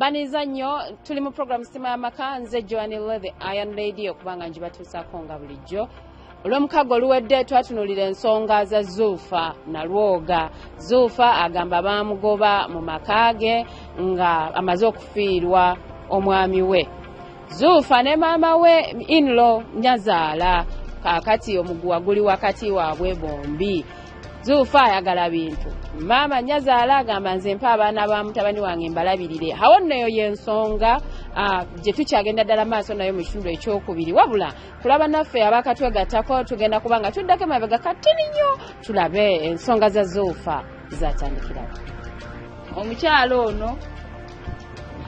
Baniza nnyo, tuli mu program Sitima y'Amaka. Nze Joan the Iron Lady, okuba nga njibatuusaako nga bulijjo. Olw'omukago oluwedde twatunuulira ensonga za Zulfa Nalwoga. Zulfa agamba baamugoba mu maka ge nga amaze okufiirwa omwami we. Zulfa ne maama we in-law nyazaala, kaakati omuguwa guli wakati waabwe bombi. Zulfa ayagala bintu, maama nyazaala agamba nze mpa abaana ba mutabani wange mbalabirire. Awo nno eyo y'ensonga gye tukyagenda ddala maaso nayo mu kitundu ekyokubiri. Wabula kulaba naffe abakatwegattako, tugenda kuba nga tuddako emabega katini nnyo tulabe ensonga za Zulfa zatandikirawo. Omukyalo ono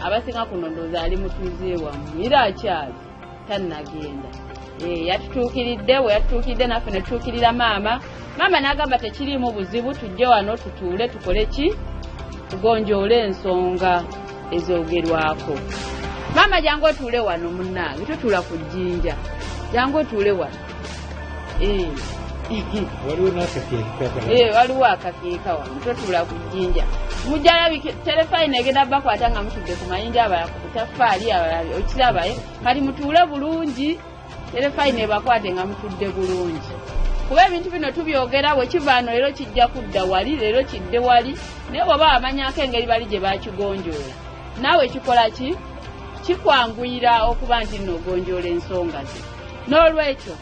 abasinga kuno ndowooza ali mutuuze wammwe, era akyali tannagenda. Yatutuukiridde. Bwe yatutuukiridde naffe ne tutuukirira maama. Maama n'agamba tekiriimu buzibu, tujje wano tutuule tukole ki, tugonjoole ensonga ezoogerwako. Maama, jangu otuule wano. Munnange, totuula ku jjinja, jangu otuule wano. Waliwo n'akakeeka. Waliwo akakeeka wano, totuula ku jjinja. Mujja terefayina egenda bakwata nga mutudde ku mayinja, abalala ku butaffaali, abalala okirabaye. Kati mutuule bulungi, terefayina ebakwate nga mutudde bulungi, kuba ebintu bino tubyogera bwe kivaano leero kijja kudda wali, leero kidde wali. Naye bw'oba wamanyako engeri bali gye bakigonjoola, naawe kikola ki, kikwanguyira okuba nti nno ogonjoola ensonga ze. N'olwekyo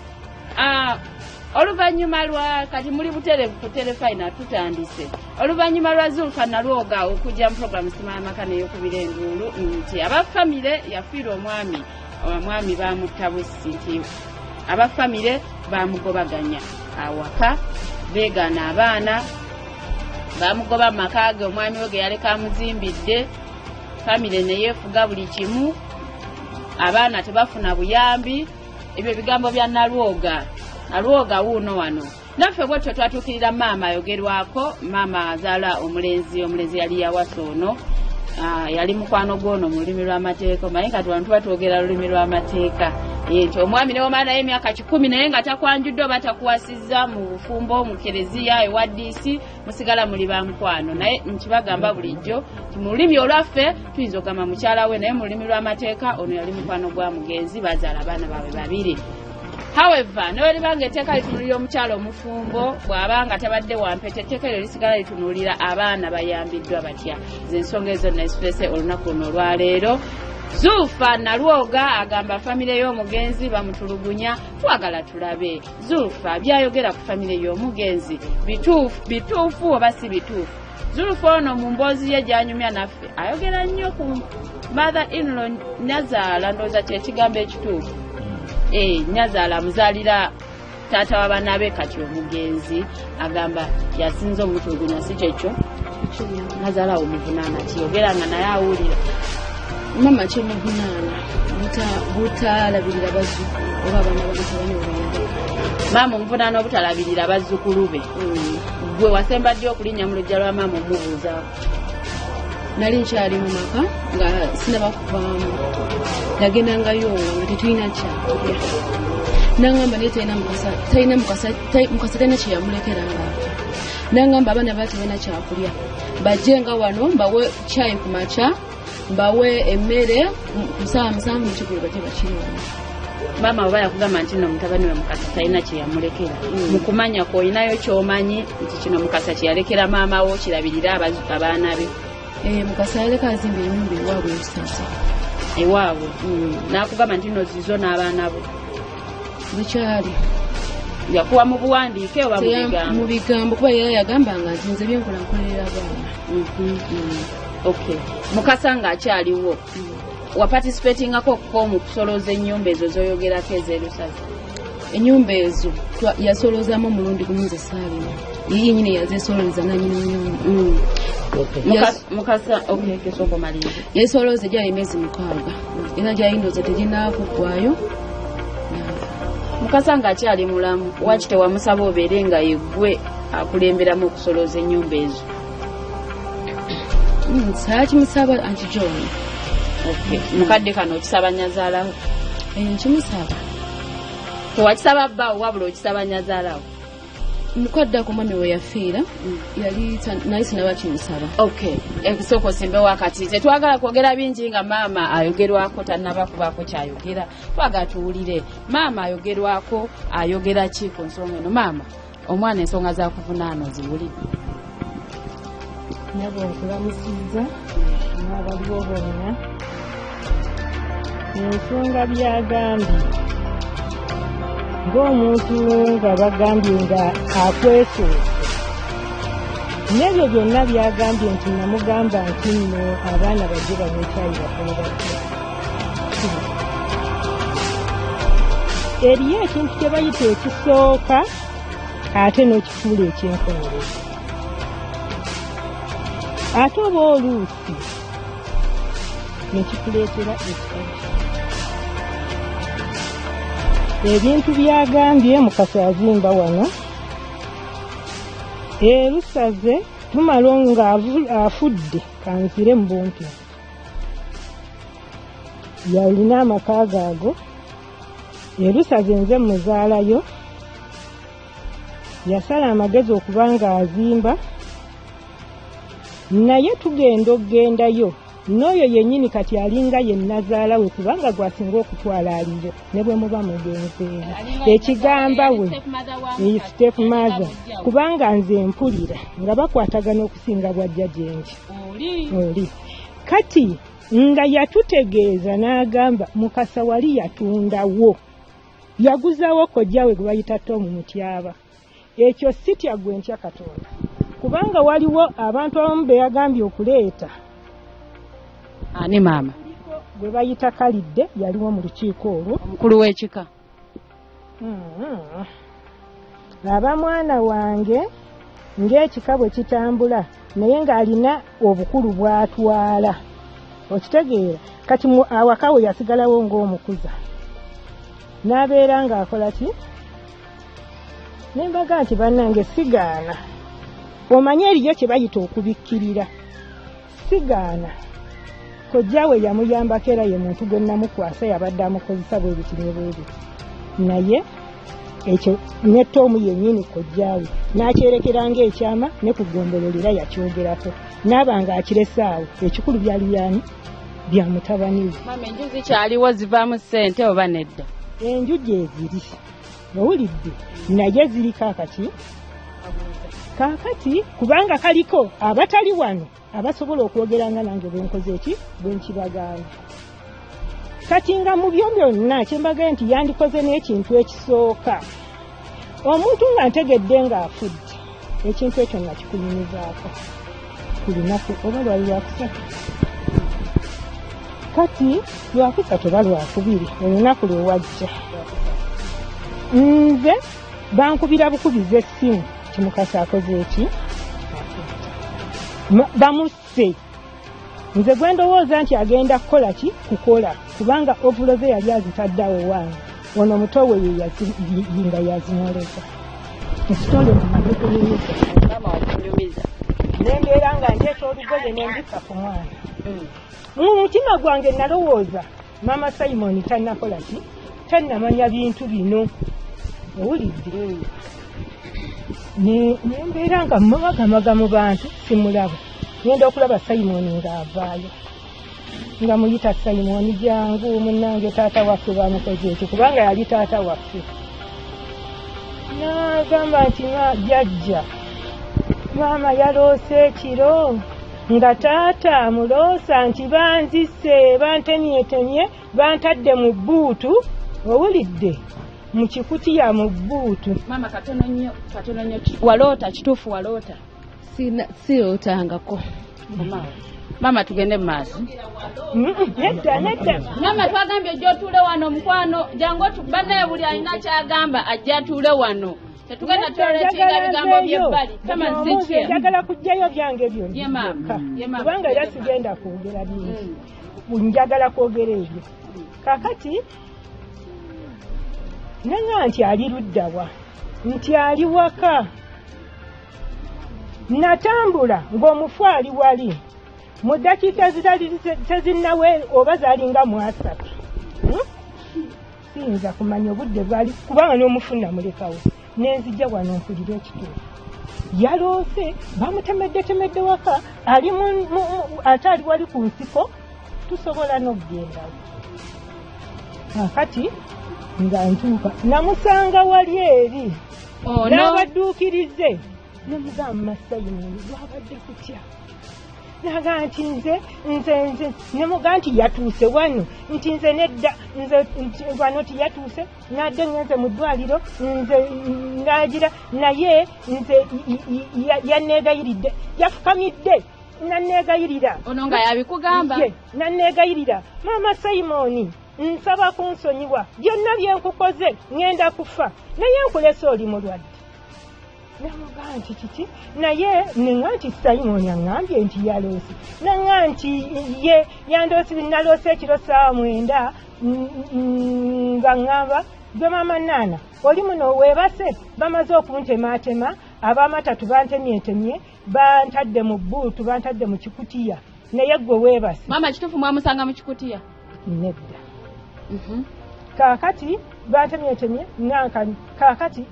oluvannyuma lwa kati muli butereevu ku terefayina, tutandise. Oluvannyuma lwa Zulfa Nalwoga okujja mu program Sitima y'Amaka neyokubira enduulu nti abafamire yafiirwa omwami, omwami bamutta bussi, nti abafamire bamugobaganya awaka, beegaana abaana, bamugoba mu maka ge omwami we ge yaleka amuzimbidde. Famire neyeefuga buli kimu, abaana tebafuna buyambi. Ebyo bigambo bya Nalwoga. Nalwoga wuuno wano naffe. Bwetyo twatuukirira maama ayogerwako, maama azaala omulenzi. Omulenzi yali yawasa ono. Yali mukwano gwono mu lulimi lw'amateeka. Omanyi kati wano tuba twogera lulimi lw'amateeka. Nti omwami ne wamala naye emyaka 100 naye nga takwanjudde oba takuwasizza mu bufumbo mu kereziya ewa DC, musigala muli ba mukwano. Naye nkibagamba bulijjo nti mu lulimi olwaffe tuyinza okugamba mukyala we, naye mu lulimi lw'amateeka ono yali mukwano gwa mugenzi, bazaala abaana baabwe babiri. However, neweriba nga etteeka litunuulira omukyala omufumbo, bw'aba nga tabadde wampeta, etteeka eryo lisigala litunuulira abaana bayambiddwa batya. Zensonga ezo nesitulese olunaku luno olwaleero. Zulfa Nalwoga agamba famire y'omugenzi bamutulugunya. Twagala tulabe Zulfa byayogera ku famire y'omugenzi bituufu, bituufu oba si bituufu. Zulfa ono mu mboozi ye gyanyumya naffe ayogera nnyo ku mother inlaw, nyazaala, ndowooza kyekigambo ekituufu. Nyazaala amuzaalira taata w'abaana be. Kati omugenzi agamba yasinze omutulugunya, si kyekyo? Nazaala wo muvunaana kiyogera nga naye awulira. Mama kyemuvunaana butalabirira bazzukulu oba abaana ba mutabani we beyaleka. Maama omuvunaana obutalabirira bazzukulu be. Gwe wasemba ddi okulinnya mu luggya lwa maama omubuuzaako? Nali nkyali mu maka nga sinaba kuvaamu. Nagendangayo nga tetulina kyakulya, nangamba naye talina mukasa, talina mukasa, mukasa talina kyeyamulekera ngaafa. Nangamba abaana baa tebalina kyakulya, bajje nga wano mbawe kyayi ku makya, mbawe emmere ku saawa 7 mukigulu, bajje bakiri wano. Maama oba yakugamba nti nno mutabani we Mukasa talina kyeyamulekera, mu kumanya kwe olinayo kyomanyi nti kino Mukasa kyeyalekera maama wo kirabirira abaana be? Mukasa yaleka azimba enyumba ewaabwe ebusaza. Ewaabwe, n'akugamba nti nno zizo n'abaana bo? Bukyali. Yakuwa mu buwandiike oba mu bigambo? Mu bigambo, kuba yera yagambanga nti nze byenkola nkolerera abaana. Okay, Mukasa ng'akyaliwo, waparticipatingako ko mu kusolooza ennyumba ezo zoyogerako ez'erusaza? Enyumba ezo yasolozaamu omulundi gumu, nze saalina. Yiye nyini yazesololeza nanyini nyumba. Mukasa, okay, kesooka omalirize. Yesoloza gyali emyezi 6, era gyayindoza teginakuggwayo. Mukasa ng'akyali mulamu, waki tewamusaba obeere nga yeggwe akulemberamu okusolooza ennyumba ezo? Saakimusaba, anti John. Okay. Mukadde kano okisaba nyazaalawo? Nkimusaba. Tewakisaba bbaawo, wabula okisaba nyazaalawo. Mukaddako mwami we yafiira yali naye sinaba kimusaba. Okay, ekusooka osimbe wakati, tetwagala kwogera bingi nga maama ayogerwako tannaba kubaako kyayogera. Twagala tuwulire maama ayogerwako ayogera ki ku nsonga eno. Maama, omwana ensonga zakuvunaana oziwulidde? Nabo nkulamusizza n'abaliwo bonna. Ensonga byagambye ng'omuntu nga bagambye nga akwesoose n'ebyo byonna byagambye nti namugamba nti nno abaana bajje banywe kyayi bakole batya. Eriyo ekintu kye bayita ekisooka ate n'okifuula ekyenkomerero, ate oba oluusi nekikuleetera ekitali. Ebintu byagambye Mukasa azimba wano erusaze tumala nga afudde kanzire mu bumpi yalina amaka gaago erusaze nze muzaalayo yasala amagezi okuba nga azimba naye tugenda okugendayo n'oyo yennyini kati alinga ye nnazaala we kubanga gwasinga okutwala aliyo ne bwe muba mugenzeera ekigamba we step mother kubanga nze mpulira nga bakwatagana okusinga bwajja gyenji oli kati nga yatutegeeza n'agamba Mukasa wali yatundawo yaguzawo kojjawe gwe bayita Tom Mutyaba. Ekyo sitya gwe ntya Katonda kubanga waliwo abantu abamu be yagambye okuleeta ani maama gwe bayita Kalidde yaliwo mu lukiiko olwo omukulu w'ekika aba mwana wange ng'ekika bwe kitambula naye ng'alina obukulu bw'atwala okitegeera. Kati awaka we yasigalawo ng'omukuza n'abeera ng'akola ki ne mbaga nti bannange sigaana omanye eriyo kye bayita okubikkirira sigaana kojjawe yamuyambako era ye muntu gwe namukwasa yabadde amukozesa bwe biti ne bwe biti naye ekyo ne Tom yennyini kojjawe n'akyerekera ng'ekyama ne ku ggombololera yakyogerako n'aba ng'akirese awo ekikulu byali byani bya mutabani we. Maama, enju zikyaliwo zivaamu ssente oba nedda? Enju gyeziri owulidde naye ziriko akaki kaakati kubanga kaliko abatali wano abasobola okwogera nga nange bwe nkoze eki bwe nkibagamba. Kati nga mu byo byonna kyembagaye nti yandikoze n'ekintu ekisooka omuntu nga ntegedde ng'afudde ekintu ekyo nakikunyumizaako ku lunaku oba lwali lwakusatu kati lwakusatu oba lwakubiri olunaku lwe wajja nze bankubira bukubiza essimu nti Mukasa akoze eki bamusse. Nze gwe ndowooza nti agenda kukola ki kukola kubanga ovulo ze yali azitaddeawo wange ono muto we nga yazimwoleza ekitole nkunyumiza nembeera nga ndeeta olugoye nembika ku mwana. Mu mutima gwange nalowooza maama Simon tannakola ki tannamanya bintu bino owulidde nembeera nga mmagamaga mu bantu simulaba. Ngenda okulaba Simon ng'avaayo nga muyita Simon jangu munnange taata waffe bamukoze ekyo kubanga yali taata waffe. N'agamba nti jjajja maama yaloose ekiro nga taata amuloosa nti banzise bantemyetemye bantadde mu bbuutu owulidde mu kikutiya mu bbuutu. Maama katono nnyo katono nnyo waloota kituufu waloota? Sirootangako. Maama tugende mu maaso. Nedda nedda maama twagambye ojja otuule wano mukwano jangu bannaye buli alina kyagamba ajja atuule wano tetugenda toletinga bigambo by'ebbali. Njagala kuggyayo byange byonna kubanga era sigenda kwogera bingi njagala kwogera ebyo. Kaakati nanga nti ali luddawa nti ali waka. Natambula ng'omufu ali wali mu ddakiika tezinnawe oba zaalinga mu asatu siyinza kumanya obudde bwali kubanga n'omufu namulekawo. Nenzija wano mpulira ekituufu. Yaloose bamutemeddetemedde waka, ali ate ali wali ku nsiko, tusobola n'okugendawo. Kaakati nga ntuuka namusanga wali eri n'abadduukirize nemugamba Sayimoni lwabadde kutya, naga nti nze nze nze nemuga nti yatuuse wano, nti nze nedda, nze wano tiyatuuse, nadde ngenze mu ddwaliro nze nagira, naye nze yanneegayiridde, yafukamidde nanneegayirira. Ono nga yabikugamba? Ye, nanneegayirira, maama Sayimoni nsaba kunsonyiwa byonna bye nkukoze, ŋŋenda kufa naye nkulese oli mulwadde. Namuga nti kiki, naye nenga nti Sayimoni aŋŋambye nti yaloose, naŋŋa nti ye yandoose, naloose ekiro 9:00 nga ŋŋamba gwe maama Naana oli muno weebase, bamaze okuntemaatema, ab'amatatu bantemyetemye, bantadde mu bbuutu, bantadde mu kikutiya, naye gwe weebase. Maama kituufu mwamusanga mu kikutiya? Nedda. Kaakati bantemyetemye nankani, kaakati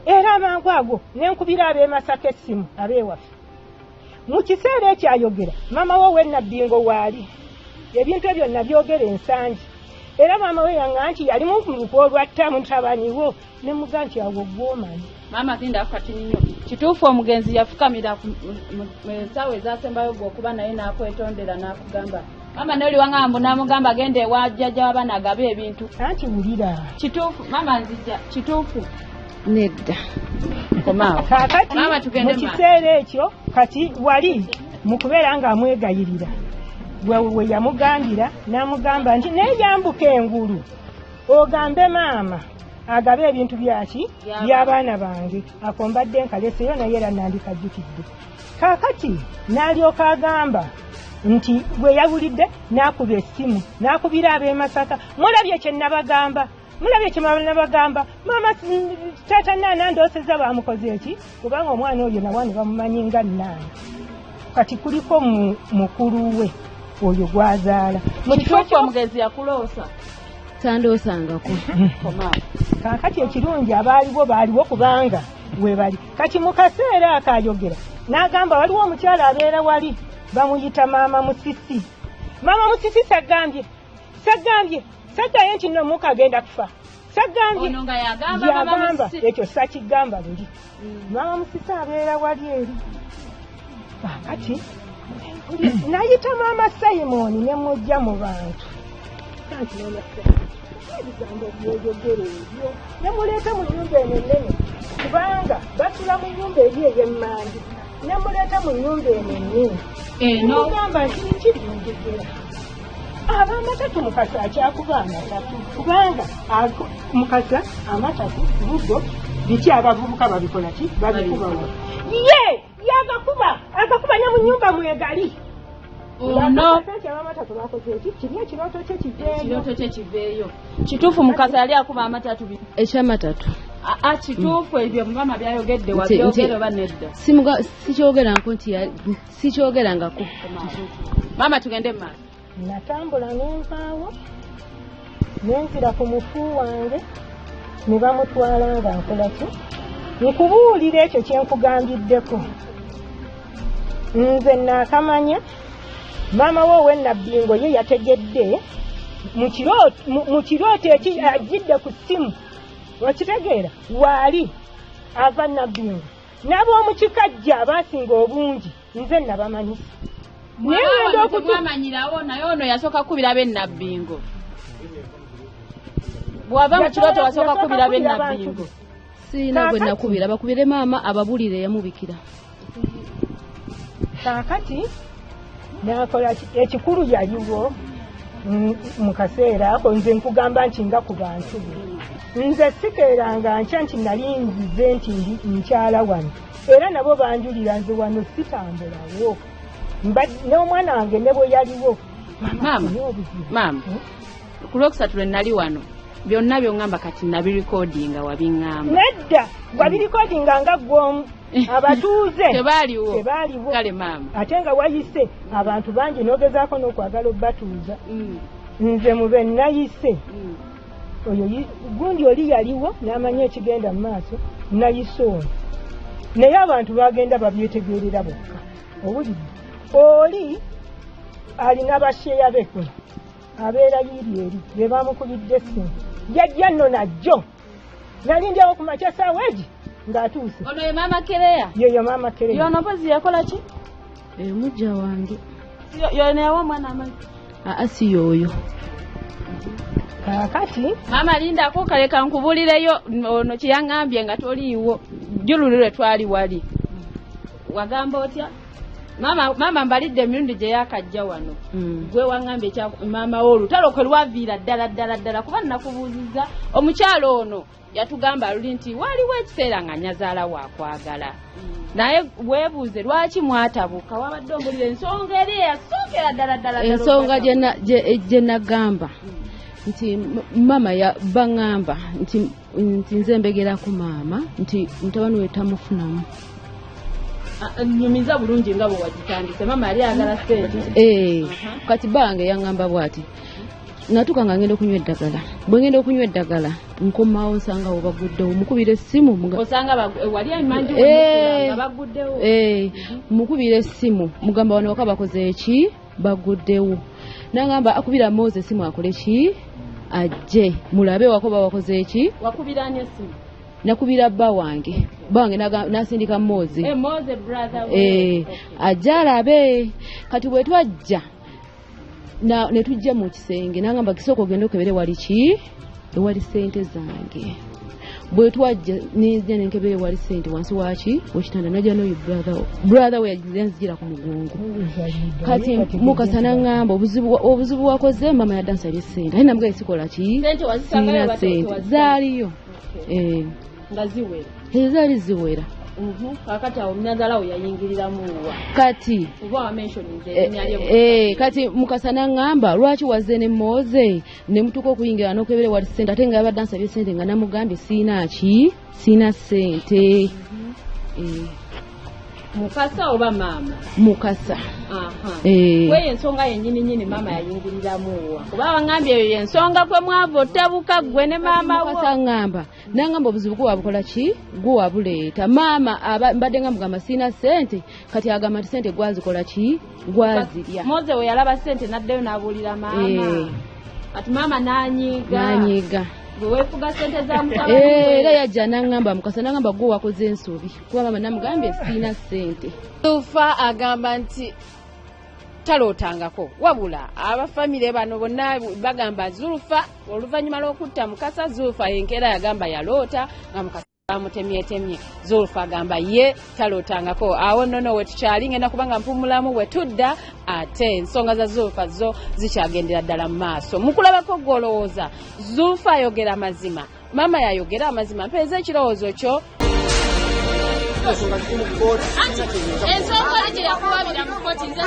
era amangu ago nenkubira ab'e Masaka essimu ab'ewaffe. Mu kiseera ekyo ayogera maama we ow'ennabbingo waali, ebintu ebyo nabyogera ensangi, era maama we yaŋŋamba nti yali mu lukwe olwatta mutabani wo, ne muga nti awo gw'omanyi. Maama zinda kati nnyo. Kituufu omugenzi yafukamira mu ssaawa ezasembayo gwe okuba naye n'akwetondera n'akugamba maama noli waŋŋamba n'amugamba genda ewa jjajja w'abaana agabe ebintu. Anti wulira. Kituufu maama nzija, kituufu. Nedda. Komaawo. Kaakati mu kiseera ekyo kati wali mu kubeera ng'amwegayirira, we yamugambira n'amugamba nti naye yambuka engulu ogambe maama agabe ebintu byaki by'abaana bange, ako mbadde nkaleseyo naye era nandikajjukidde. Kaakati n'alyoka agamba nti bwe yawulidde n'akuba essimu n'akubira ab'e Masaka, mulabye kye nabagamba, mulabye kye nabagamba, maama taata Naana ndoosezza bamukoze eki, kubanga omwana oyo nawana bamumanyi nga Naana. Kati kuliko mukulu we oyo gwazaala. Mu kifo omugenzi yakuloosa? Tandoosangako. Kaakati ekirungi abaaliwo baaliwo kubanga we bali. Kati mu kaseera akayogera n'agamba waliwo omukyala abeera wali bamuyita maama Musisi. Maama Musisi sagambye, sagambye, sagambye nti nno muka agenda kufa, sagambye. Ono nga yagamba maama Musisi. Ekyo sakigamba luli. Maama Musisi abeera wali eri. Kaakati nayita maama Sayimoni ne mujja mu bantu. Anti maama Sayimoni ebigambo by'oyogera ebyo ne muleeta mu nnyumba eno ennene, kubanga basula mu nnyumba eri ey'emmandi, ne muleeta mu nnyumba eno ennene. Nemugamba nti biki by'oyogera? Ab'amatatu Mukasa akyakuba amatatu, kubanga Mukasa amatatu lugo biki abavubuka babikola ki? Babikuba wa. Ye yagakuba, agakuba ne mu nnyumba mwegali. Ono amatatu bakoze eki? Kiri ekirooto kye kiveeyo. Ekirooto kye kiveeyo. Kituufu Mukasa yali akuba amatatu? Ekyamatatu. Kituufu ebyo maama byayogedde wabyogera oba nedda? Sikyogerangako nti sikyogerangako. Maama tugende mu maaso. Natambula nenvaawo nenzira ku mufu wange ne bamutwala nga nkola ki? Nkubuulira ekyo kye nkugambiddeko. Nze naakamanya maama we ow'ennabbingo ye yategedde mu kirooto eki ajjidde ku ssimu, okitegeera, waali ava Nabbingo n'ab'omu kikajja abaasinga obungi nze nabamanyisa. Naye temwamanyirawo, naye ono yasooka kukubira ab'ennabbingo. Bw'ava mu kirooto wasooka kukubira ab'ennabbingo. Sirina gwe nakubira, bakubire maama ababulire yamubikira. Kaakati nakola ekikulu yaliwo mu kaseera ako, nze nkugamba nti nga ku bantu be. Nze sikeeranga nkya nti nali nzize nti ndi nkyala wano, era nabo banjulira nze wano sitambulawo. N'omwana wange ne bwe yaliwo. Maama, maama, ku lwokusatu lwe nali wano byonna by'oŋŋamba kati nabirikodinga wabiŋŋamba. Nedda, wabirikodinga nga ggw'omu. Abatuuze tebaaliwo. Tebaaliwo. Kale maama. Ate nga wayise abantu bangi n'ogezaako n'okwagala obbatuuza. Nze mu be nayise Oyo gundi oli yaliwo n'amanya ekigenda mu maaso nayise ono, naye abantu bagenda babyetegerera bokka. Owulidde oli alina basheya be kuno abeera yiri eri be bamukubidde essimu, yajja nno najjo nalindyawo ku makya saawa egi ng'atuuse. Ono ye maama Kereya? Yeyo maama Kereya. Yono mpozi yakola ki? Mujja wange. Yono yawa omwana amazzi? Aa, si yoyo. Kaakati maama lindako kaleka nkubulireyo ono kye yaŋŋambye nga toliiwo jjululi lwe twali wali. Wagamba otya? Maama mbalidde emirundi gye yakajja wano. Gwe waŋŋambye ekya maama wo olutalo kwe lwaviira ddala ddala ddala, kuba nnakubuuzizza omukyalo ono yatugamba luli nti waliwo ekiseera nga nnyazaala waakwagala, naye weebuuze lwaki mwatabuka. Wabadde ombulira ensonga eri eyasookera ddala ddala. Ensonga gye nagamba nti maama baŋŋamba nti nze mbegerako maama nti mutabani we tamufunamu. Nyumiza bulungi nga bwe wagitandise. Maama yali ayagala ssente. Kati bange yaŋŋamba bw'ati, natuuka nga ngenda okunywa eddagala, bwe ngenda okunywa eddagala nkomawo nsanga wo baguddewo, mukubira essimu. Osanga wali emanju nga baguddewo. Mukubira essimu mugamba wano waka bakoze eki, baguddewo. Nangamba akubira Moses essimu akole ki, ajje mulabe wako bawakoze eki. Wakubira ani essimu? Nakubira bba wange, nasindika Moses. Moses brother we. Ajje alabe. Kati bwe twajja ne tujja mu kisenge nangamba kisooka ogende okebere wali ki, ewali ssente zange. Bwe twajja nzija ne nkebera ewali ssente wansi waki wekitanda, najja n'oyo brother we yanzijira ku mugongo. Kati Mukasa n'aŋŋamba obuzibu wakoze maama yadde ansabye ssente, naye namugambye sikola ki, sirina ssente zaaliyo. Nga ziwera. Zaali ziwera. Kakati awo nnyazaala we yayingiriramu wa? Kati oba wa mentioninze erinnya lye. Kati Mukasa n'aŋŋamba lwaki wazze ne Mose ne mutuuka okuyingira n'okebera wali ssente, ate nga yabadde ansabye ssente nga namugambye siina ki, siina ssente. Mukasa oba maama? Mukasa. Weyo ensonga yennyini nnyini maama yayingiriramu wa? Kuba waŋŋambye eyo y'ensonga kwe mwava otabuka ggwe ne maama wo. Mukasa ŋŋamba, nangamba obuzibu gwe wabukola ki, gwe wabuleeta. Maama mbadde nga mugamba siina ssente, kati agamba nti ssente gwazikola ki, gwazirya. Mose we yalaba ssente n'addayo n'abuulira maama. Kati maama n'anyiiga. Gwe weefuga ssente za mutabani we. Era yajja n'aŋŋamba Mukasa n'aŋŋamba gwe wakoze ensobi, kuba maama namugambye siina ssente. Zulfa agamba nti talootangako, wabula abafamire bano bonna bagamba Zulfa oluvannyuma lw'okutta Mukasa, Zulfa enkeera yagamba yaloota nga Mukasa bamutemyetemye. Zulfa agamba ye talootangako. Awo nnono we tukyali ngenda kubanga mpumulamu, we tudda ate ensonga za Zulfa zo zikyagendera ddala mu maaso. Mukulabako ggwe olowooza Zulfa ayogera amazima, maama yayogera amazima? Mpeeza ekirowoozo kyo. Ensonga gye yakuwabira mu kkooti nze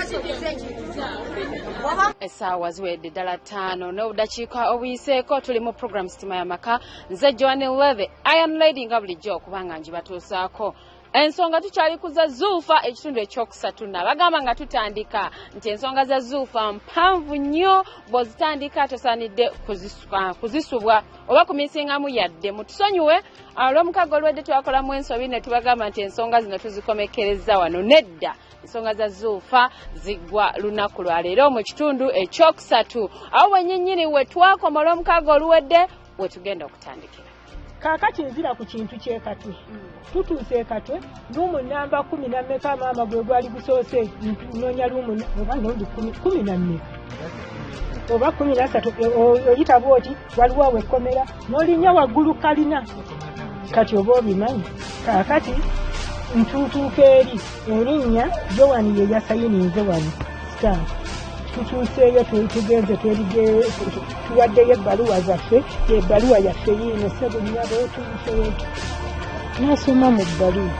Essaawa ziwedde ddala 5 n'obudakiika obuyiseeko. Tuli mu program Sitima y'Amaka. Nze Joan Leve, Iron Lady, nga bulijjo okubanga ngibatuusaako. Ensonga tukyali ku za Zulfa ekitundu ekyokusatu. Nabagamba nga tutandika nti ensonga za Zulfa mpanvu nnyo, bw'ozitandika tosaanidde kuzisubwa oba kumisingamu yadde. Mutusonyiwe olw'omukago olwedde twakolamu ensobi ne tubagamba nti ensonga zino tuzikomekereza wano. Nedda, ensonga za Zulfa ziggwa lunaku lwa leero mu kitundu ekyokusatu. Awo wennyinnyini we twakoma olw'omukago oluwedde we tugenda okutandikira. Kaakati nzira ku kintu ky'ekatwe. Tutuuse ekatwe, luumu namba 14 maama gwe gwali gusoose nnoonya luumu oba nondi 14 oba 13, oyita bw'oti waliwo awo ekkomera n'olinnya waggulu kalina, kati oba obimanyi. Kaakati ntuutuuka eri erinnya Joan ye yasayininze wano stamp. Tutuuseeyo tugenze tuwaddeyo ebbaluwa zaffe, ebbaluwa yaffe yiino ssebo nnyabo tuuseeyo. Nasoma mu bbaluwa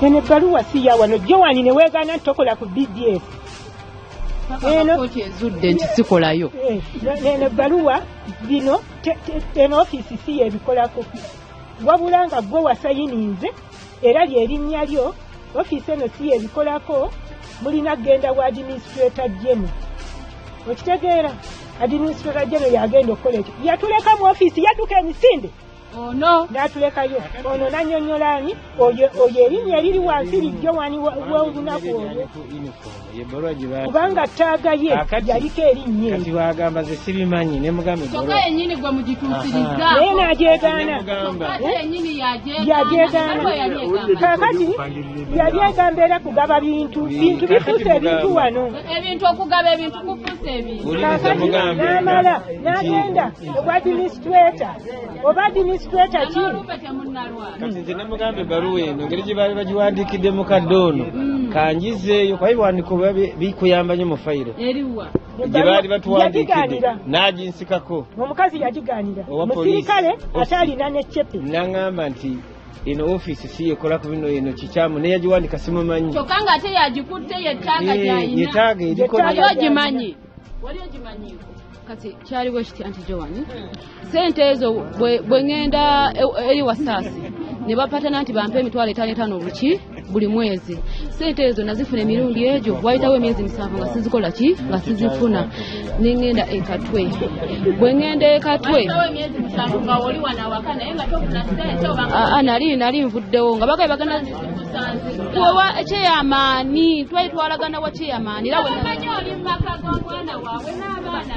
eno ebbaluwa si ya wano. Joan ne weegaana nti tokola ku BDF. Kkooti ezudde nti sikolayo. Eno ebbaluwa bino eno ofiisi si yeebikolako, wabula nga gwe wasayininze era ly'erinnya lyo. Ofiisi eno si yeebikolako, mulina kugenda wa administrator general. Okitegeera? Administrator General yagenda okukola ekyo, yatuleka mu ofiisi, yadduka emisinde ono n'atulekayo. Ono nannyonnyolani oyo erinnya eriri wansi lijjo wani w'olunaku olwo, kubanga ttaaga ye yaliko erinnya kati wagamba ze sibimanyi ne mugamba kyokka yennyini gwe mugituusiriza naye n'agyegaana yajeegaana. Kaakati yali egamba era kugaba bintu, bintu bifuuse ebintu wano, ebintu okugaba ebintu kufuuse ebintu. Kaakati n'amala n'agenda ewa administrator oba administrator ki kati nze namugamba ebbaluwa eno engeri gye baali bagiwandiikidde mu kadde ono kangizeeyo kuba ebiwandiiko biba bikuyamba nnyo mu fayiro gye baali batuwandiikidde n'aginsikako. Omukazi yagigaanira musirikale ate alina n'eccepe n'aŋŋamba nti eno ofiisi si yekola ku bino, eno kikyamu naye yagiwandika simumanyi, kyokka ng'ate yagikutte yettaaga gy'ayina yettaaga eriko. Wali ogimanyi? Wali ogimanyiiko? Kati kyaliwo kiti anti Joan, sente ezo bwe ŋŋenda eri Wasaasi ne bapatana nti bampe 5,500 buki buli mwezi. Sente ezo nazifuna emirundi egyo, wayitawo emyezi 7 nga sizikola ki, nga sizifuna. Ne ŋŋenda e Katwe, bwe ŋŋenda e Katwe nali nvuddewo nga bagaye bagenda kuwa kyeyamaani, twali twalagana wa kyeyamaani.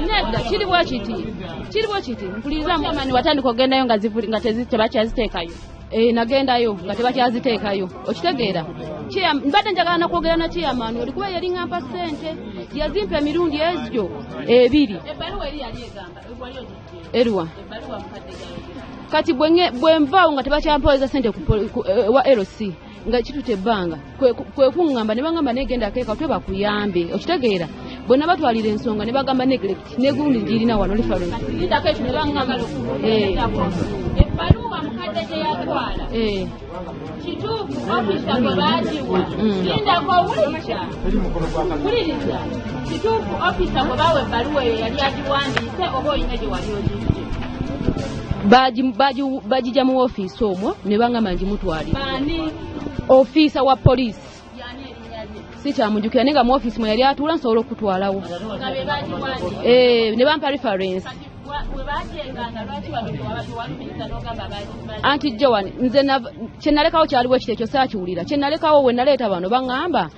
Nedda kiri bwe kiti mpuliriza amaani watandika ogendayo nga tebakyaziteekayo. Nagendayo nga tebakyaziteekayo, okitegeera. Mbadde njagala nakwogera na kyeyamaani oli kuba yali ŋŋampa ssente, yazimpa emirundi egyo 2. Eruwa kati bwe nvaawo nga tebakyampooleza ssente wa LC nga kitutte ebbanga kwe kuŋŋamba ne baŋŋamba negenda keeka twe bakuyambe, okitegeera. Bwe nabatwalira ensonga ne bagamba neglect negundi girina wano reference ne baŋŋamba ebbaluwa mukadde gye yatwala kituufu ofisa gwe baagiwa lindako wuliriza kituufu ofisa gwe baawa ebbaluwa eyo yali agiwandiise oba olina gye wali ogijje? Bagijja mu ofiisi omwo ne baŋŋamba ngimutwalire. Ofiisa wa poliisi sikyamujjukira naye nga mu ofiisi mwe yali atuula nsobola okutwalawo ne bampa reference. Anti Joan nze kye nalekawo kyaliwo ekiti ekyo saakiwulira. Kye nalekawo we naleeta bano baŋŋamba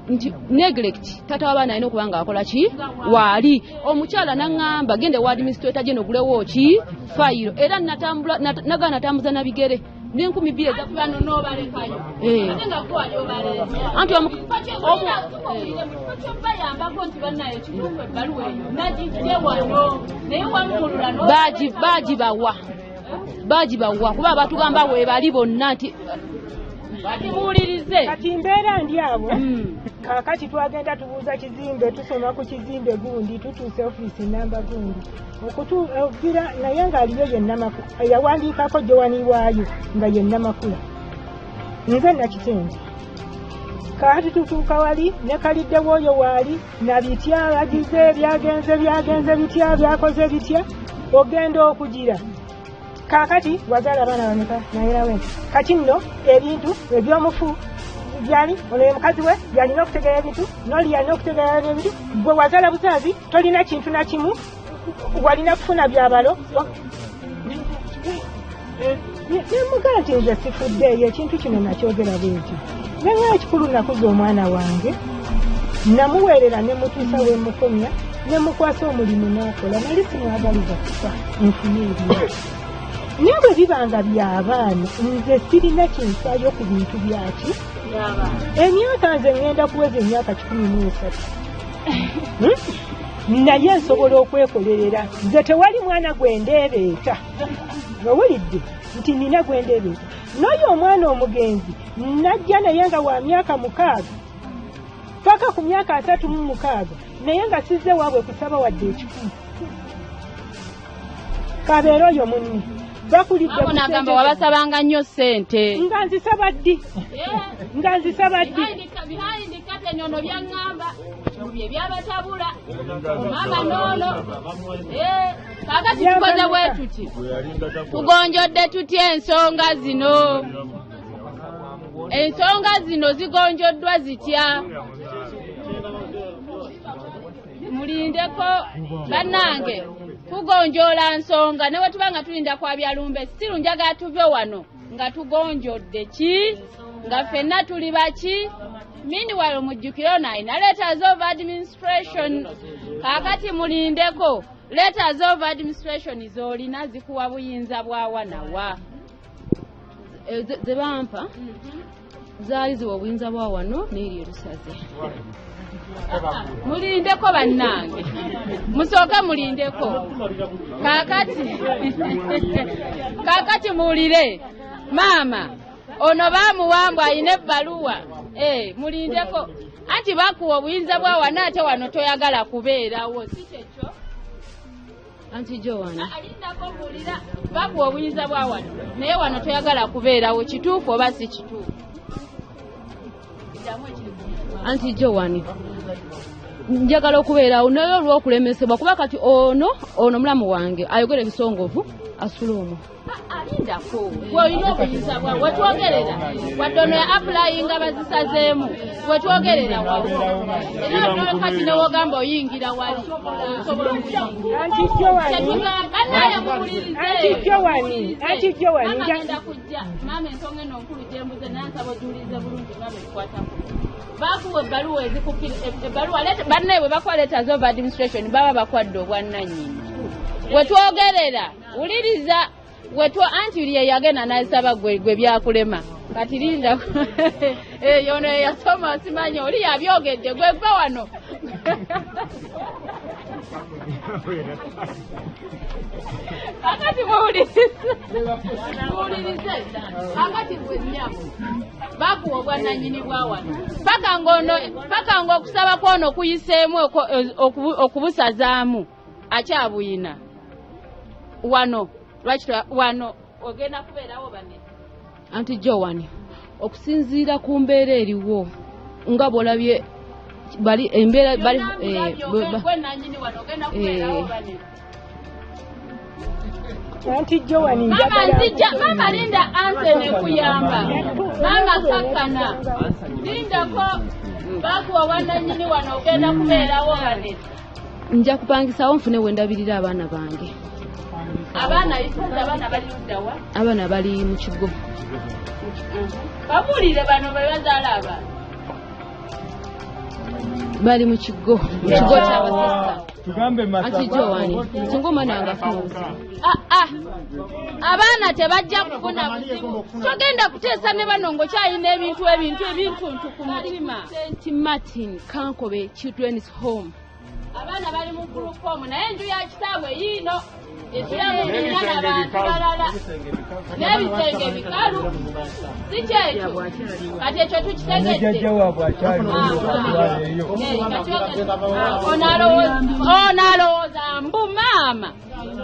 nti neglect taata w'abaana alina okuba ng'akola ki waali. Omukyala n'aŋŋamba genda ewa administrator gye ogulewo ki fayiro, era nagaana natambuza na bigere n'2,000 bano n'obalekayo ate nga gwe wali obaleeta. Anti bayambako nti bannaye kituufu ebbaluwa eyo nagijje wano naye wamulula bagibawa kuba batugamba weebali bonna nti batimuwulirize. Kati mbeera ndi abo kaakati twagenda tubuuza kizimbe, tusoma ku kizimbe gundi, tutuuse ofiisi namba gundi okutugira naye ng'aliyo yennamakula yawandiikako Joan waayo nga yennamakula nze Nakitende. Kaakati tutuuka wali ne kaliddewo oyo waali na bitya agize byagenze bitya byakoze bitya ogenda okugira. Kaakati wazaala abaana bameka nayerawe nti kati nno ebintu ebyomufu byali ono ye mukazi we yalina okutegeera ebintu n'oli yalina okutegeera ebintu gwe wazaala buzaazi tolina kintu na kimu walina kufuna byabalo. Nemugaa nti nze sifuddeeyo ekintu kino nakyogera bwekyo naye ekikulu nakuza omwana wange namuweerera ne mutuusa we mukomya ne mukwasa omulimu n'akola nali simwagaliza kufa nfune ebintu. Naye bwe bibanga by'abaana nze sirina kinfaayo ku bintu byaki. Emyaka nze ŋŋenda kuweza emyaka 13 naye nsobola okwekolerera nze tewali mwana gwe ndeebeeta owulidde nti nina gwe ndeebeeta. N'oyo omwana omugenzi najja naye nga wa myaka 6 paka ku myaka 36 naye nga sizze waabwe kusaba wadde 1,000. Kabeera oyo munne bakulidde nagamba wabasabanga nnyo ssente nga nzisaba ddi nga nzisaba ddi nyono byaŋŋamba bye byabatabula mama noono. Kaakati tukoze bwe tuti tugonjodde tutya ensonga zino? Ensonga zino zigonjoddwa zitya? Mulinde. Mulindeko bannange, tugonjoola nsonga ne bwe tuba nga tulinda kwa byalumbe, siru njagala tuve wano nga tugonjodde ki, nga ffenna tuli baki. Meanwhile mujjukire ono alina letters of administration. Kaakati mulindeko, letters of administration z'olina zikuwa buyinza bwa wanawa? Ze bampa zaali ziwa obuyinza bwa wano n'eri erusaze. Mulindeko bannange, musooke mulindeko. Kaakati muwulire maama ono baamuwambwa alina ebbaluwa. Mulindeko, anti bakuwa obuyinza bwa wano ate wano toyagala kubeerawo, si kyekyo? Anti Joan alindako, buulira, bakuwa obuyinza bwa wano naye wano toyagala kubeerawo, kituufu oba si kituufu? Anti Joan, njagala okubeerawo naye olw'okulemesebwa, kuba kati ono mulamu wange ayogera ebisongovu asula omwo. Alindako, gwe olina obuyinza bwa wetwogerera, wadde ono ya apulayinga bazisazeemu, wetwogerera wawo era kati newogamba oyingira wali osobola okuyingira. Anti Joan, Maama agenda kujja. Maama, ensonga eno nkulu gyembuze, naye nsaba ogiwulirize bulungi. Maama, ekikwatako bakuwa ebbaluwa ebbaluwa bannaye bwe bakuwa letters of administration baba bakwadde obwannannyini. Wetwogerera wuliriza, wetwo anti ye yagenda n'asaba gwe byakulema. Kati linda, ono eyasoma simanyi oli yabyogedde, gwe gwe wano. Kakati muwulirize, muwulirize. Kakati gwe nnyabo, bakuwa obwannannyini bwa wano paka ng'ono, paka ng'okusaba kwono kuyiseemu okubusazaamu akyabuyina wano. Lwaki wano ogenda kubeerawo bane? Anti Joan, okusinziira ku mbeera eriwo nga bw'olabye bali embeera bali gwe nannyini wano ogenda kubeerawo bane? Anti Joan, Mama, njagala nzija mama, linda, anse nekuyamba. Mama, kakkana, lindako. Bakuwa obwannannyini wano, ogenda kubeerawo bane? Nja kupangisawo nfune we ndabirira abaana bange. Abaana ituza, abaana bali luddawa? Abaana bali mu kigo. Babuulire bano be bazaala abaana. Bali mu kigo ky'abasista. Tugambe. Anti Joan, singa omwana wange afuna obuzibu. Ah, ah. Abaana tebajja kufuna buzibu. Togenda kuteesa ne bano ng'okyalina ebintu ebintuntu ku mutima. St Martin Kankobe Children's Home. Abaana bali mu group home, naye enju ya kitaabwe yiino esulamu binyana bantu balala n'ebisenge bikalu, si kyekyo? Kati ekyo tukitegedde. Jjajja waabwe akyali eyo. Ono alowooza mbu maama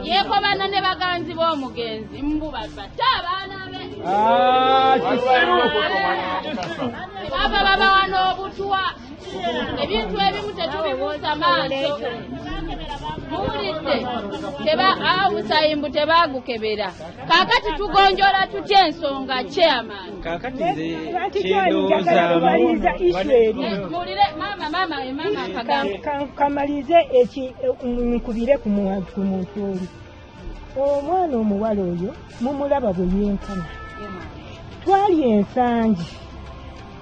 yeekobana ne baganzi b'omugenzi mbu babatte abaana be. Kisiru, kisiru. Baba babawa n'obutwa. Ebintu ebimu tetubibuusa maaso. Muwulidde? Teba omusaayi mbu tebaagukebera. Kaakati tugonjoola tutya ensonga, chairman? Kaakati nze Anti Joan, njagala kumaliriza issue eri. Muwulire maama, maama, maama akagambo. Kamalize eki nkubire ku muntu oli. Omwana omuwala oyo mumulaba bwe yenkana. Twali ensangi,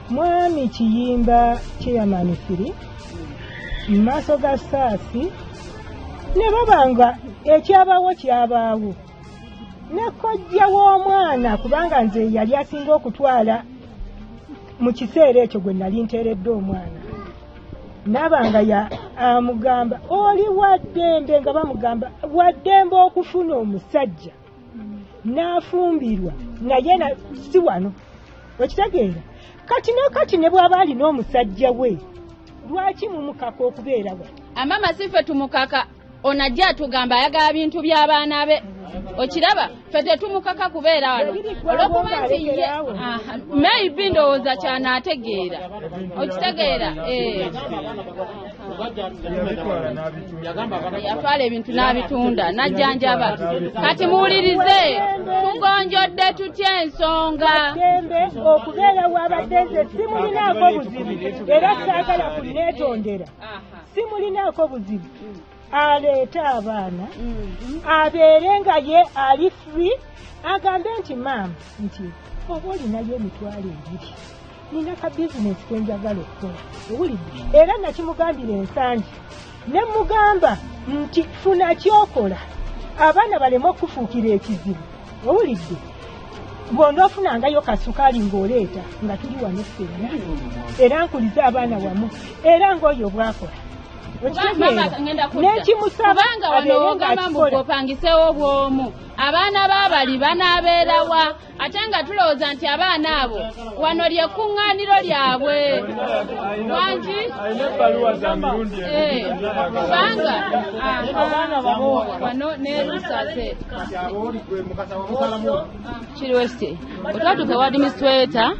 mwami Kiyimba chairman Siri mu maaso ga Saasi ne baba nga ekyabaawo kyabaawo ne kojja w'omwana, kubanga nze yali asinga okutwala mu kiseera ekyo gwe nali nteeredde omwana, naaba nga ya amugamba oli waddembe, nga bamugamba waddembe okufuna omusajja n'afumbirwa, naye si wano. Okitegeera? Kati ne kati ne bw'aba alina omusajja we, lwaki mumukaka okubeera wano? Amama, si ffe tumukaka. Ono ajja atugamba ayagala bintu by'abaana be. Okiraba, ffe tetumukaka kubeera wano olwokuba nti ye aha, maybe ndowooza kyanaategeera. Okitegeera? Eh. Yabitwala n'abitunda. Yatwala ebintu n'abitunda n'ajjanjaba. Kati muwulirize, tugonjodde tutya ensonga? Ddembe okubeera w'abadde, nze simulinaako buzibu era saagala kuneetondera. Simulinaako buzibu. Aleete abaana, abeere nga ye ali free, agambe nti maama nti oba olinayo 20,000, nina ka bizinesi ke njagala okukola. Owulidde? Era nakimugambira ensangi ne mugamba nti funa kyokola abaana baleme okufuukira ekizibu. Owulidde? Bw'onoofunangayo kasukaali ng'oleeta nga tuli wano ffenna, era nkulize abaana wamu, era ng'oyo bw'akola. N'ekimusaba kubanga wano ogamba mbu opangisewo bw'omu, abaana b'abali banaabeerawa, ate nga tulowooza nti abaana abo wano lye kuŋŋaaniro lyabwe. Wangi? Kubanga wano ne Lusase kiri west otwatuuka ewa administrator.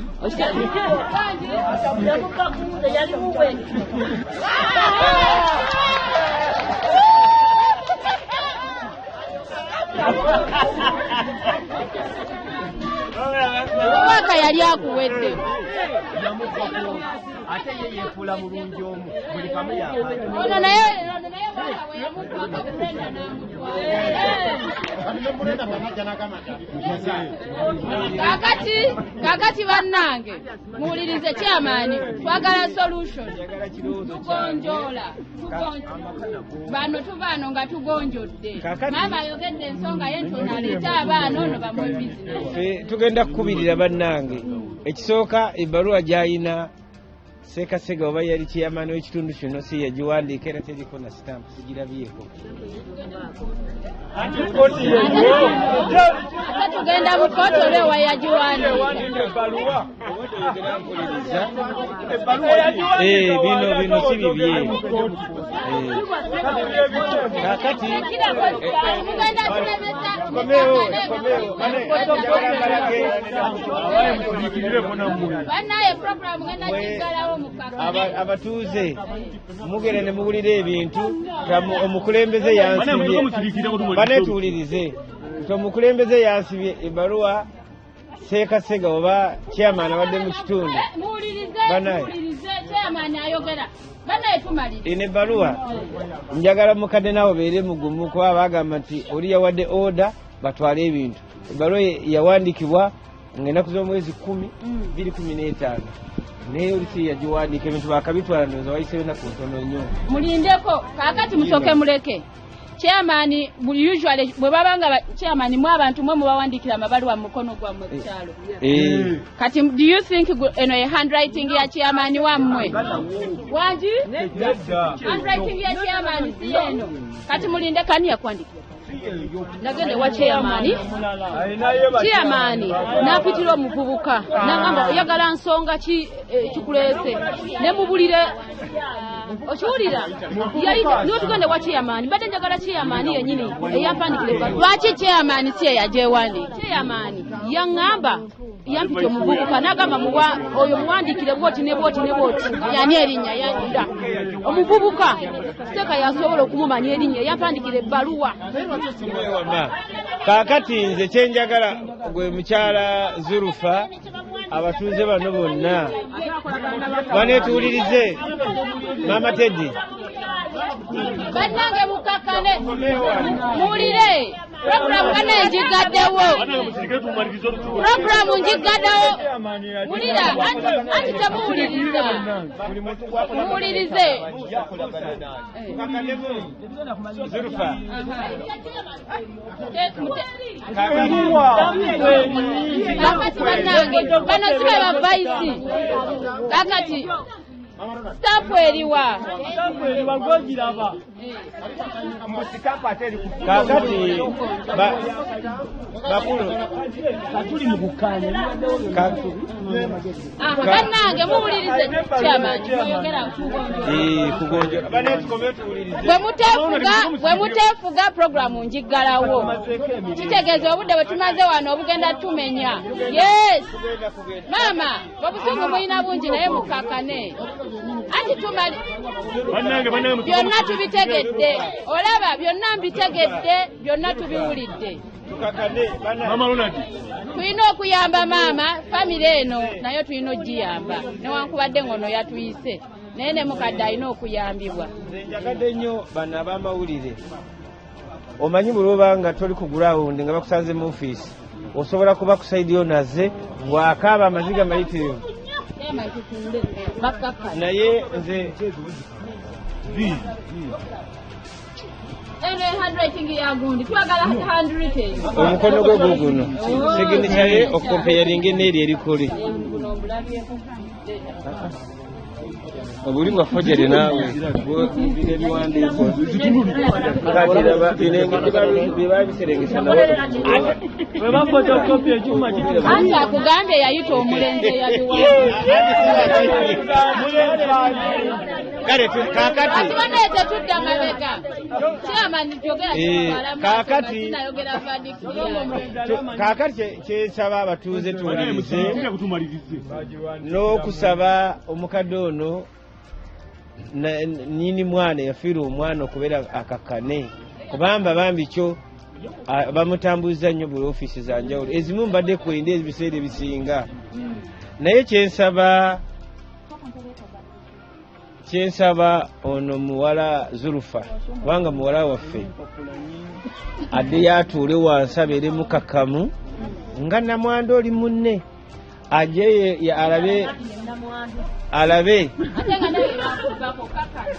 Waka yali akuwedde. Ate ye yeefuula mulungi omu buli kamu yakwata. Ono naye waka we yamukwaka Brenda n'amutwala. Kakati bannange muwulirize chairman, twagala solution. Tugonjoola. Bano tuvaano nga tugonjodde. Maama ayogedde ensonga ye nti ono aleete abaana ono bamuwe bizinesi. Tugenda kukubirira bannange. Ekisooka ebbaluwa gy'ayina Ssekasega oba yali chairman w'ekitundu kino si yagiwandiika era teriko na sitampu, sigirabyeko. Ate tugenda mu kkooti oba ewa yagiwandiika. Bino si bibye. Kakati mugenda tulemesa. Bannaye program ngenda kiggalawo mukaka. Abatuuze mugenda ne muwulira ebintu omukulembeze yansibye. Banetuwulirize nti omukulembeze yansibye ebbaluwa Ssekasega oba chairman abadde mu kitundu. Muwulirize chairman ayogera. Bannaye tumalirize. Eno ebbaluwa njagala mukadde naawe obeere mugumu kuba bagamba nti oli yawadde order batwale ebintu. Ebbaluwa yawandiikibwa ng'ennaku z'omwezi 10 2015, naye oli si yagiwandiika, ebintu baakabitwala ndowooza wayiseewo ennaku ntono nnyo. Mulindeko kaakati musooke muleke. Chairman usually bwe baba nga chairman mwe abantu mwe mubawandiikira amabaluwa mu mukono gwammwe ku kyalo. Kati do you think eno ye handwriting ya chairman wammwe? Wangi? Handwriting ya chairman si eno. Kati mulinde kani yakuwandiikira? Nagenda ewa chairman. Chairman n'apitira omuvubuka n'agamba oyagala nsonga ki kikuleese, ne mubulire okiwulira. Niwe tugenda ewa chairman, mbadde njagala chairman yennyini eyampandiikira ebbaluwa. Lwaki chairman si ye yagyewandiika? Chairman yaŋŋamba yampita omuvubuka n'agamba oyo muwandiikire bw'oti ne bw'oti ne bw'oti. Yani erinnya yanda omuvubuka Seka yasobola okumumanya erinnya, yampandiikira ebbaluwa. Kaakati nze kyenjagala gwe mukyala Zurufa, abatuuze bano bonna baneetuwulirize. Maama Teddy bannange mukakkane muwulire Programu bana njigaddewo. Programu njigaddewo. Wulira anti temuwuliriza. Muwulirize. Zurufa. Kakati bannange bano si be bavaisi. Kakati stampu eriwa. Kakati bakulu bannange muwulirize chairman mweyogera kugonjora. Bwe muteefuga programu njiggalawo. Kitegeeza obudde bwe tumaze wano obugenda tumenya. Yes maama, obusungu mulina bungi naye mukakkane. Anti tumali byonna tubitegedde. Olaba byonna mbitegedde, byonna tubiwulidde. Tulina okuyamba maama, famire eno nayo tulina ogiyamba newankubadde ng'ono yatuyise. Naye ne mukadde alina okuyambibwa. Nze njagadde nnyo bano ab'amawulire. Omanyi buli oba nga toli ku ground nga bakusanze mu ofiisi, osobola kuba ku side yo naze bw'akaaba amaziga mayitirivu. Naye nze Eno handwriting ya gundi, twagala handwritten. Omukono gwe guguno signature ye okukomparinga n'eri erikuli. Obuli bwa forgery naawe bino ebiwandiiko kati raba bino engeri bye babiserengesa nawe. Bwe bafotokopi ekyuma kitema. Anti akugambye yayita omulenzi eyabiwandiika. Kale kaakati Ati banaye tetudda mabega. Chairman yogera kitwala maaso, sinayogera verdict yange. Kaakati kyensaba abatuuze tuwulirize n'okusaba omukadde ono nnyini mwana yafiirwa omwana okubeera akakkane, kubanga bambi kyo bamutambuza nnyo buli ofiisi za njawulo, ezimu mbadde kwenda ebiseera ebisinga. Naye kyensaba ono muwala Zulufa, kubanga muwala waffe, addeyo atuule wansi abeere mukakkamu nga namwandu oli munne, ajje alabe alabe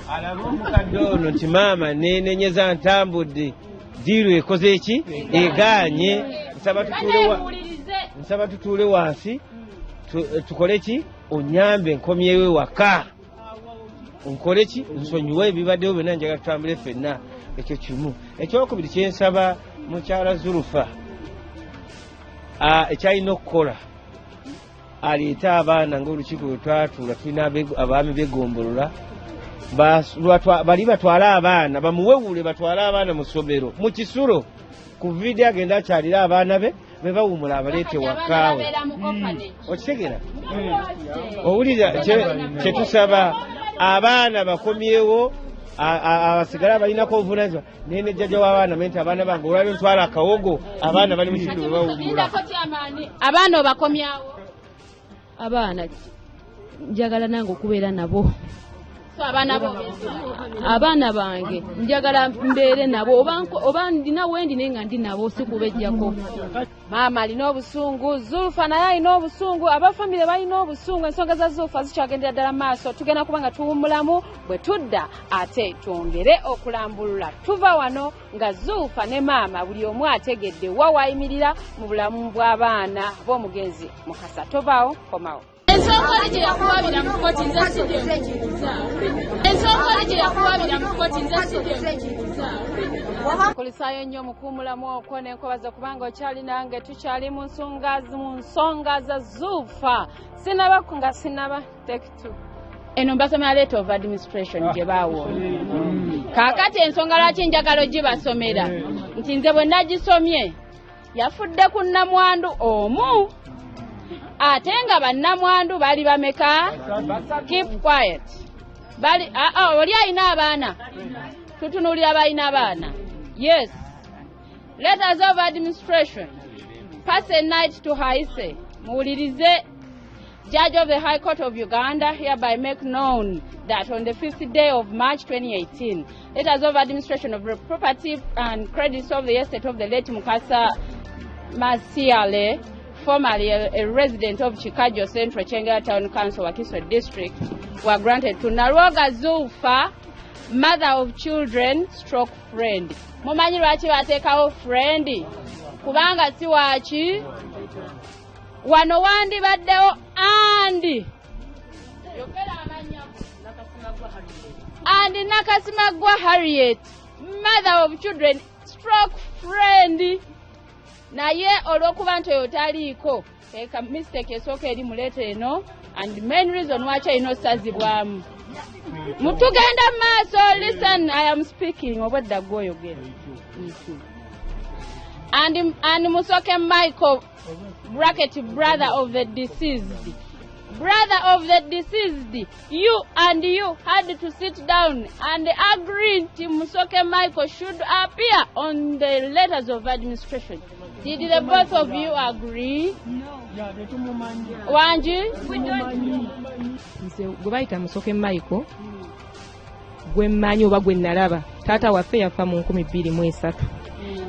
alabe omukadde ono nti maama neenenyeza ntambudde, diiru ekoze ki egaanye. Nsaba tutuule wansi tukole ki, onyambe nkomyewo ewaka, nkole ki, nsonyiwe ebibaddewo byonna, njagala tutambule ffenna. Ekyo kimu. Ekyokubiri kyensaba mukyala Zulufa ekyalina okukola, aleete abaana ng'olukiiko lwe twatuula tulina abaami b'eggombolola, bali batwale abaana bamuwewule, batwale abaana mu ssomero mu kisulo ku vidiyo, agenda akyalire abaana be be bawumula abaleete wakaawe. Okitegeera? Owulira kyetusaba abaana bakomyewo, abasigale abalinako obuvunaanyizibwa. Naye ne jjajja w'abaana mente abaana bange olwaliro ntwala akawogo, abaana bali mu kisulo bwe bawumula. Abaana obakomyawo? Abaana njagala nange okubeera nabo. Abaana bange njagala mbeere nabo, oba ndina wendi naye nga ndi nabo, si kubejjako. Maama alina obusungu, Zulfa naye alina obusungu, abafamire balina obusungu. Ensonga za Zulfa zikyagendera ddala maaso. Tugenda kuba nga tuwummulamu, bwe tudda ate twongere okulambulula. Tuva wano nga Zulfa ne maama buli omu ategedde wa waayimirira mu bulamu bw'abaana b'omugenzi Mukasa. Tovaawo, komawo. Ensonga gye yakuwabira mu kkooti nze sijje. Ensonga gye yakuwabira mu kkooti nze sijje. Kulisaayo nnyo mukuumulamu okwo n'enkobaza kubanga okyali nange, tukyali mu nsonga za Zulfa. Sinaba nga sinaba take two. Eno mbasomera letter of administration gye baawoona. Kaakati ensonga lwaki njagala ogibasomera nti nze bwe nagisomye yafudde ku nnamwandu omu, ate nga bannamwandu bali bameka? Keep quiet. Bali oli alina abaana, tutunuulira balina abaana. Yes, letters of administration pass a night to haise. Muwulirize. Judge of the High Court of Uganda hereby make known that on the 5th day of March 2018, letters of administration of property and credits of the estate of the late Mukasa Masiale, formerly a resident of Chikajo Central Kyengera Town Council, Wakiso District, were granted to Nalwoga Zulfa, mother of children stroke friend. Mumanyi lwaki bateekawo friend? Kubanga si waaki wano wandibaddewo andi and Nakasimagwa Harriet, mother of children stroke friend. Naye olw'okuba nti oyo taliiko, eka mistake esooka eri muleeta eno, and main reason lwaki erina osazibwamu. Mutugenda mu maaso. Listen, I am speaking, obwedda gwoyogera. And Musoke Michael, bracket brother of the deceased. Brother of the deceased, you and you had to sit down and agree nti Musoke Michael should appear on the letters of administration. Did the both of you agree? No. Wangi? Nze gwe bayita Musoke Michael, gwe mmanyi oba gwe nalaba, taata waffe yafa mu 2003,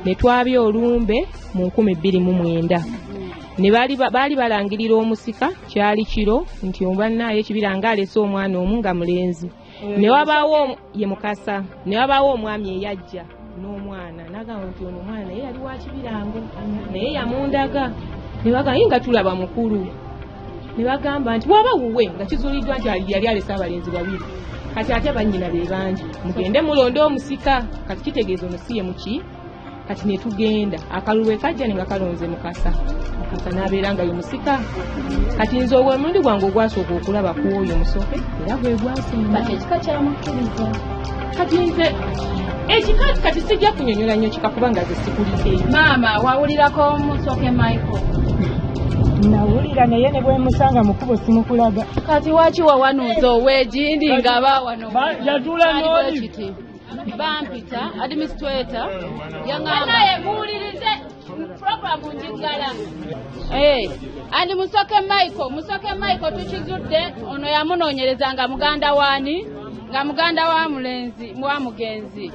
ne twabya olumbe mu 2009. Ne baali balangirira omusika, kyali kiro nti obannaaye Kibiranga alese omwana omu nga mulenzi. Ne wabaawo ye Mukasa, ne wabaawo omwami eyajja n'omwana n'agamba nti ono omwana naye yali wa Kibirango, naye yamundaga. Ne bagamba nga tulaba mukulu, ne bagamba nti bw'aba wuwe, nga kizuuliddwa nti yali alese abalenzi babiri, kati ate bannyina be bangi, mugende mulonde omusika. Kati kitegeeza ono si ye muki. Kati ne tugenda, akalulu we kajja ne nga kalonze Mukasa, Mukasa n'abeera nga ye musika. Kati nze ogwo omulundi gwange ogwasooka okulaba ku oyo Musoke, era gwe gwasemba. Kati ekika kyamukkiriza? Kati nze ekika kati sijja kunyonyola nnyo kika kubanga nze sikuliddeyo. Maama, wawulirako Musoke Michael? Nawulira, naye ne bwemusanga mu kkubo simukulaga. Kati waki wawanuuza ow'egindi nga baawano? Yatuula n'oli. Kiti bampita administrator yaŋŋamba Naye muwulirize, programu ngiggala. And Musoke Michael, Musoke Michael tukizudde ono yamunoonyereza nga muganda waani, nga muganda wa mulenzi wa mugenzi.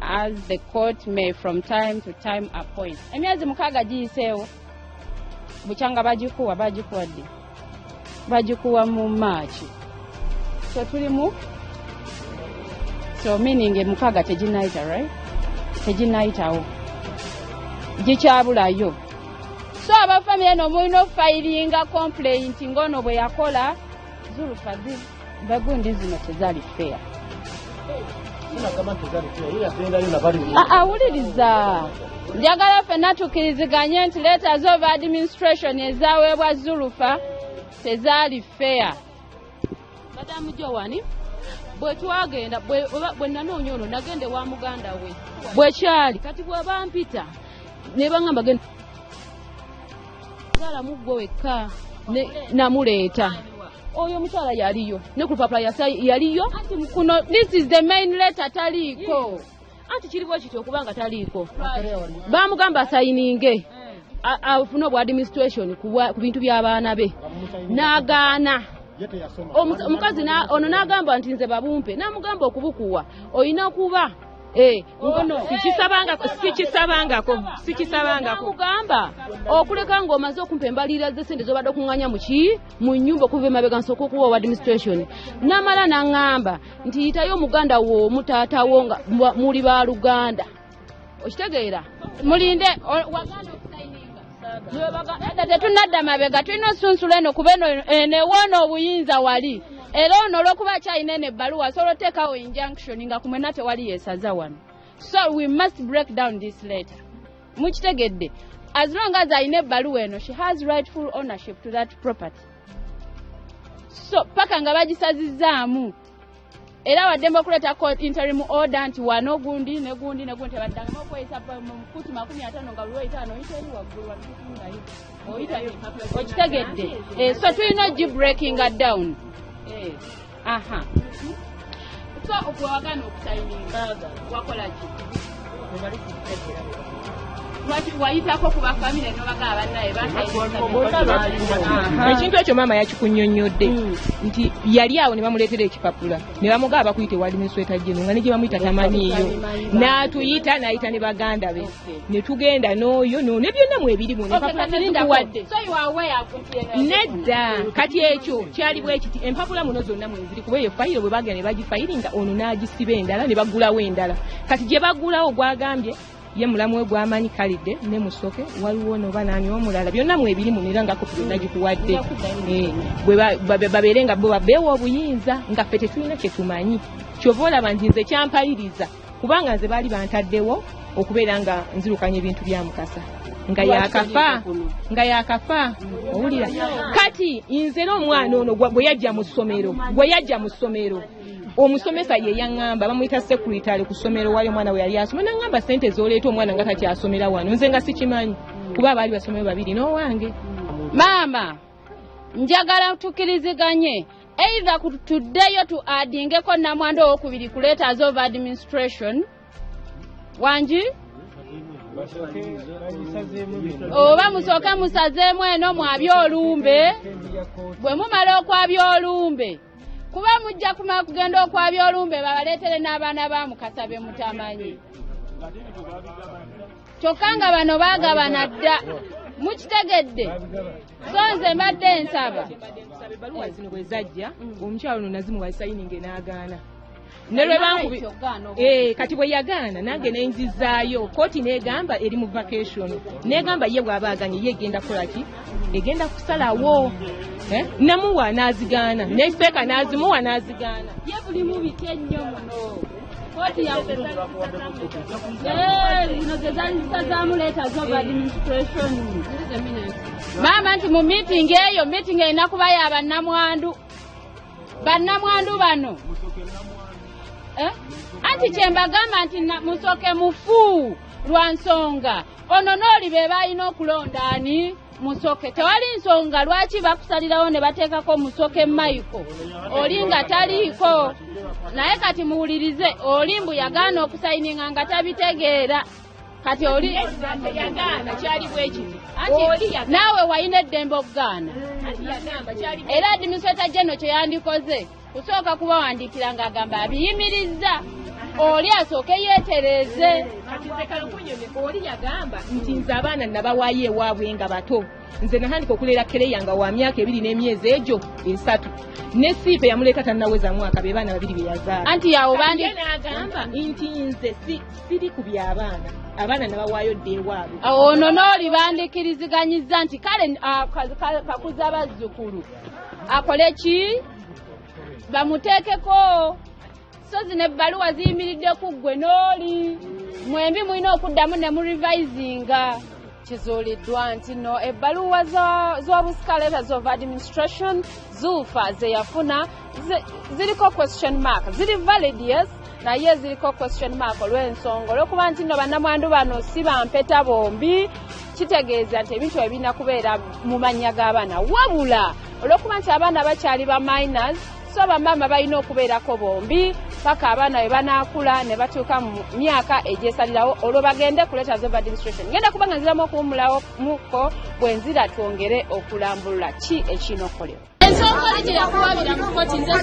As the court may from time to time appoint. Emyezi 6 giyiseewo bukyanga bagikuwa. Bagikuwa ddi? Bagikuwa mu Maaki, so tulimu, so meaning 6 teginayita, right? Teginayitawo, gikyabulayo. So abafamily eno mulina okufilinga complaint ng'ono bwe yakola Zulufa. Bagundi zino tezaali fair. Awuliriza, njagala ffenna tukkiriziganye nti letters of administration ezaweebwa Zulufa tezaali fair. Madamu Joan, bwe twagenda, bwe nanoonya ono, nagenda ewa muganda we bwe kyali. Kati bwe bampita ne baŋŋamba genda zaala muggwe wekka, namuleeta oyo omukyala yaliyo ne ku lupapula yaliyo. Anti kuno this is the main letter, taliiko. Anti kiri bwe kityo, okubanga taliiko, bamugamba asayininge afune obwa administration ku bintu by'abaana be, n'agaana. Omukazi ono n'agamba nti nze babumpe, n'amugamba okubukuwa olina kuba Ono. Sikisabangako, sikisabangako, sikisabangako. N'amugamba okuleka ng'omaze okumpa embalirira z'essente z'obadde okuŋŋaanya muki mu nnyumba okuva emabega, nsooka okuwa owa administration. N'amala n'aŋŋamba nti yitayo muganda wo omu, taatawo, nga muli baluganda, okitegeera? Mulinde, waganda okusayininga edda, tetunadda mabega, tulina osunsula eno kuba eno eno ewoona obuyinza wali. Era ono olw'okuba akyalina eno ebbaluwa, asobola oteekawo injunction nga ku mwenna tewali yeesaza wano. So we must break down this letter. Mukitegedde? As long as alina ebbaluwa eno, she has rightful ownership to that property, so paka nga bagisazizzaamu. Era waddembe okuleeta court interim order nti wano gundi ne gundi ne gundi tebaddangamu okweyisa mu futi 50, nga buli weyitaano oyita eri waggulu watutungayo oyitayo, okitegedde? So tulina ogibreakinga down. Aha, so gwe wagaana okusayininga, wakola ki? Lwaki wayitako ku bafamire nobagaba bannaye? Ekintu ekyo maama yakikunnyonnyodde nti yali awo ne bamuleetera ekipapula ne bamugaba bakuyita ewa administrator general, nga ne gye bamuyita tamanyiiyo. N'atuyita, n'ayita ne baganda be, ne tugenda n'oyo ne byonna mwebirimu empapula tezikuwadde. So you are aware nti eno Nedda, kati ekyo kyali bwe kiti, empapula muno zonna mweziri, kuba eyo fayiro bwe bagenda ne bagifayiringa, ono n'agisiba endala ne baggulawo endala. Kati gye baggulawo gwagambye ye mulamu we gwamanyi kalidde ne Musoke, waliwo noba naani omulala, byonna mwebiri muno, era nga kopi byonna gikuwadde. Bwe babeere nga bo babeewa obuyinza, nga ffe tetulina kye tumanyi. Kyova olaba nti nze kyampaliriza, kubanga nze baali bantaddewo okubeera nga nzirukanya ebintu bya Mukasa nga yakafa, nga yakafa, owulira? Kati nze n'omwana ono gwe yajja mu ssomero, gwe yajja mu ssomero, omusomesa ye yaŋŋamba, bamuyita secretary ku ssomero wali omwana we yali asoma, naŋŋamba sente z'oleeta omwana nga takyasomera wano. Nze nga sikimanyi, kuba baali basomero babiri n'owange. Maama, njagala tukkiriziganye, either tuddeyo tu addingeko namwandu owokubiri ku letters of administration. Wangi? Oba musooke musazeemu eno mwabye olumbe, bwe mumala okwabya olumbe, kuba mujja kumala kugenda okwabya olumbe babaleetere n'abaana ba Mukasa be mutamanyi. Kyokka nga bano baagabana dda, mukitegedde. So nze mbadde nsaba. Ebbaluwa zino bwe zajja, omukyalo ono nazimuwa sayininge n'agaana. Ne lwe bankubi kati bwe yagaana nange ne nzizaayo, kooti n'egamba eri mu vacation, n'egamba ye bw'aba aganye ye egenda kukola ki? Egenda kusalawo. Namuwa n'azigaana, ne sipeeka n'azimuwa n'azigaana. Ye bulimu biki ennyo muno. Kooti yaffe zino ze zaali zisazaamu letters of administration. Maama nti mu meeting eyo, meeting erina kuba ya bannamwandu. Bannamwandu bano. Anti kye mbagamba nti musoke mufu lwa nsonga. Ono n'oli be balina okulonda ani? Musoke. Tewali nsonga lwaki bakusalirawo ne bateekako Musoke Michael. Oli nga taliiko. Naye kati muwulirize, oli mbu yagaana okusayininga nga tabitegeera. Kati oli yagaana kyali bwe kiti. Anti naawe walina eddembe okugaana. Era administrator general kye yandikoze kusooka kubawandiikira ng'agamba abiyimirizza, oli asooke yeetereeze. Kati nze kalukunyonyi, oli yagamba nti nze abaana nabawaayo ewaabwe nga bato. Nze natandika okulera Kereya nga wa myaka 2 n'emyezi egyo 3. Ne Siipe yamuleeta tannaweza mwaka, be baana 2 be yazaala. Anti yawo bandi Ye n'agamba nti nze siri ku by'abaana, abaana nabawaayo dda ewaabwe. Ono n'oli bandikiriziganyizza nti kale kakuza bazzukulu akole ki? Bamuteekeko. So zino ebbaluwa ziyimiridde ku ggwe n'oli. Mwembi mulina okuddamu ne mu revisinga. Kizuuliddwa nti nno ebbaluwa z'obusika letters of administration Zulfa ze yafuna ziriko question mark. Ziri valid, yes, naye ziriko question mark olw'ensonga olw'okuba nti nno bannamwandu bano si bampeta bombi, kitegeeza nti ebintu ebyo birina kubeera mu mannya g'abaana. Wabula olw'okuba nti abaana bakyali ba minors, so bamaama balina okubeerako bombi paka abaana bwe banaakula ne batuuka mu myaka egyesalirawo, olwo bagende ku letters of administration. Ngenda kuba nga nziramu okuwummulawo muko bwe nzira twongere okulambulula ki ekirina okukolebwa. Ensonga oli gye yakuwabira mu kkooti nze